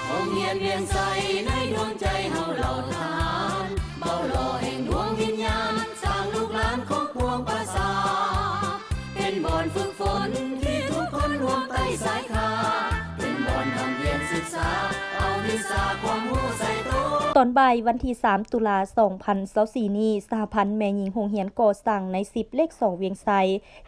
ໂຮງຮຽນວຽງໄຊ ໃນດວງໃຈເຮົາເຫຼົ່າທະຫານ ເບົາຫຼໍ່ແຫ່ງດວງວິນຍານ ສ້າງລູກຫຼານຂອງປວງປະຊາ ເປັນບ່ອນຝຶກຝົນທີ່ທຸກຄົນຮ່ວມໄຕ່ສາຍຄາ ເປັນບ່ອນຮ່ຳຮຽນສຶກສາ ເອົາວິຊາຄວາມຮູ້ໃສ່ໂຕ. ຕອນບ່າຍວັນທີສາມ ຕຸລາ ສອງພັນຊາວສີ່ນີ້ ສະຫະພັນແມ່ຍິງໂຮງຮຽນກໍ່ສ້າງໃນສິບເລກສອງວຽງໄຊ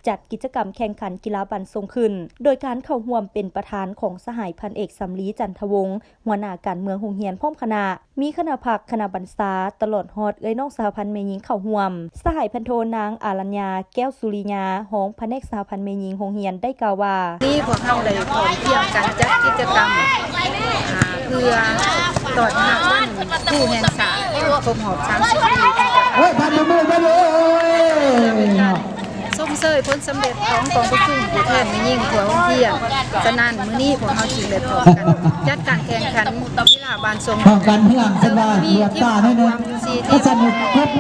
ຈັດກິດຈະກຳແຂ່ງຂັນກິລາບານຊົງຂຶ້ນ ໂດຍການເຂົ້າຮ່ວມເປັນປະທານຂອງສະຫາຍພັນເອກ ສຳລີ ຈັນທະວົງ ຫົວໜ້າການເມືອງໂຮງຮຽນພ້ອມຄະນະ, ມີຄະນະພັກ, ຄະນະບັນຊາ, ຕະຫຼອດຮອດເອື້ອຍນ້ອງສະຫະພັນແມ່ຍິງເຂົ້າຮ່ວມ. ສະຫາຍພັນໂທ ນາງ ອາລັນຍາ ແກ້ວສຸລິຍາ ຮອງພະແນກສະຫະພັນແມ່ຍິງໂຮງຮຽນ ໄດ້ກ່າວວ່າ ນີ້ພວກເຮົາໄດ້ພ້ອມພຽງກັນຈັດກິດຈະກຳ ອ່າ ເພື່ອຕ້ອນຮັບວັນຄູແຫ່ງຊາດ ຄົບຮອບສາມສິບປີທີ່ຈະ ໂອ້ຍ ພັນມື ພັນມື ໂອ້ຍ ຊົມເຊີຍຜົນສຳເລັດຂອງກອງປະຊຸມຜູ້ແທນແມ່ຍິງທົ່ວໂຮງຮຽນ. ສະນັ້ນ ມື້ນີ້ພວກເຮົາຈຶ່ງໄດ້ພ້ອມກັນຈັດການແຂ່ງຂັນກິລາບານຊົງ ປ້ອງກັນເພື່ອນ ຊັ້ນວ່າຫຼວດຕາໜ້ອຍໜຶ່ງ ສີ່ທີມ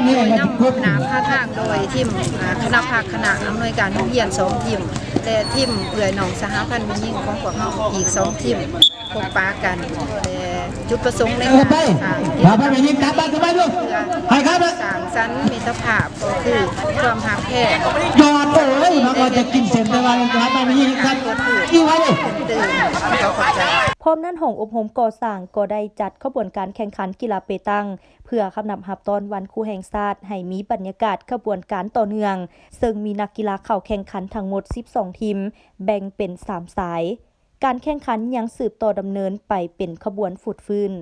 ໂດຍນຳໜ້າພາທາງໂດຍທີມ ອ່າ ຄະນະພັກ ຄະນະອຳນວຍການໂຮງຮຽນສອງທີມ ແລະ ທີມເອື້ອຍນ້ອງສະຫະພັນແມ່ຍິງຂອງພວກເຮົາອີກສອງທີມ ພົບປະກັນ ແລະ ຈຸດປະສົງໃນການສ້າງກິດຈະກຳ ໃຫ້ເຂົ້າໄປ ສ້າງສັນມິດຕະພາບ ກໍຄືຄວາມຮັກແທ້ ຍອດເອີຍ ມັນກໍຈະກິນເສັ້ນ ແຕ່ວ່າມັນກໍຮັກມັນມີເຮັດສັດ ອີ່ຫວາເດ້ ຕື່ມ ຂໍຂອບໃຈ. ພ້ອມນັ້ນ ຫ້ອງອົບຮົມກໍ່ສ້າງກໍໄດ້ຈັດຂະບວນການແຂ່ງຂັນກິລາເປຕັງ ເພື່ອຄຳນັບຮັບຕ້ອນວັນຄູແຫ່ງຊາດ ໃຫ້ມີບັນຍາກາດຂະບວນການຕໍ່ເນື່ອງ, ເຊິ່ງມີນັກກິລາເຂົ້າແຂ່ງຂັນທັງໝົດສິບສອງທີມ, ແບ່ງເປັນສາມສາຍ. ການແຂ່ງຂັນຍັງສືບຕໍ່ດຳເນີນໄປເປັນຂະບວນຟົດຟື້ນ.